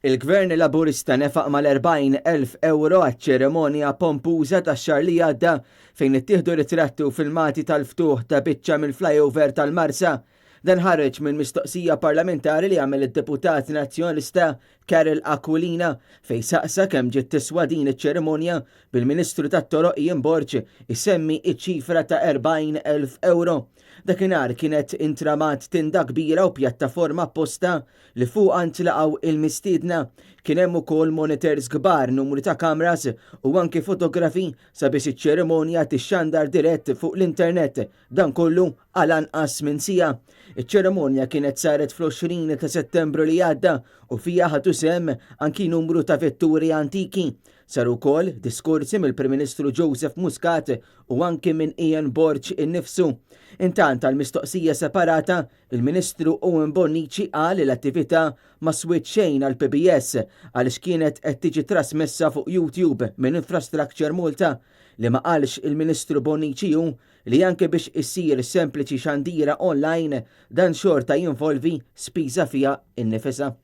Il-Gvern Laburista nefaq mal-40,000 ewro għaċ-ċerimonja pompuża tax-xahar li għadda fejn ittieħdu ritratti u filmati tal-ftuħ ta' biċċa mill-flyover tal-Marsa. Dan ħareġ minn mistoqsija parlamentari li għamel id-deputat Nazzjonalista Karol Aquilina fejn saqsa kemm ġiet tiswa din iċ-ċerimonja bil-Ministru tat-Toroq Ian Borg isemmi iċ-ċifra ta' 40,000 ewro. Dakinhar kienet intramat tinda kbira u pjattaforma apposta li fuqha ntlaqgħu il-mistiedna. Kien hemm ukoll monitors kbar, numru ta' kameras u anki fotografi sabiex iċ-ċerimonja tixxandar dirett fuq l-internet. Dan kollu għal anqas minn siegħa. Iċ-ċerimonja kienet saret fl-20 ta' Settembru li għadda u fiha ħadu sehem anki numru ta' vetturi antiki. Saru wkoll diskorsi mill-Prim Ministru Joseph Muscat u anki minn Ian Borg innifsu. Intant għal mistoqsija separata, il-Ministru Owen Bonnici qal li l-attività ma swiet xejn għal PBS għaliex kienet qed tiġi trasmessa fuq YouTube minn Infrastructure Malta. Li ma qalx il-Ministru Bonnici hu li anke biex issir sempliċi xandira online dan xorta jinvolvi spiża fiha innifisha.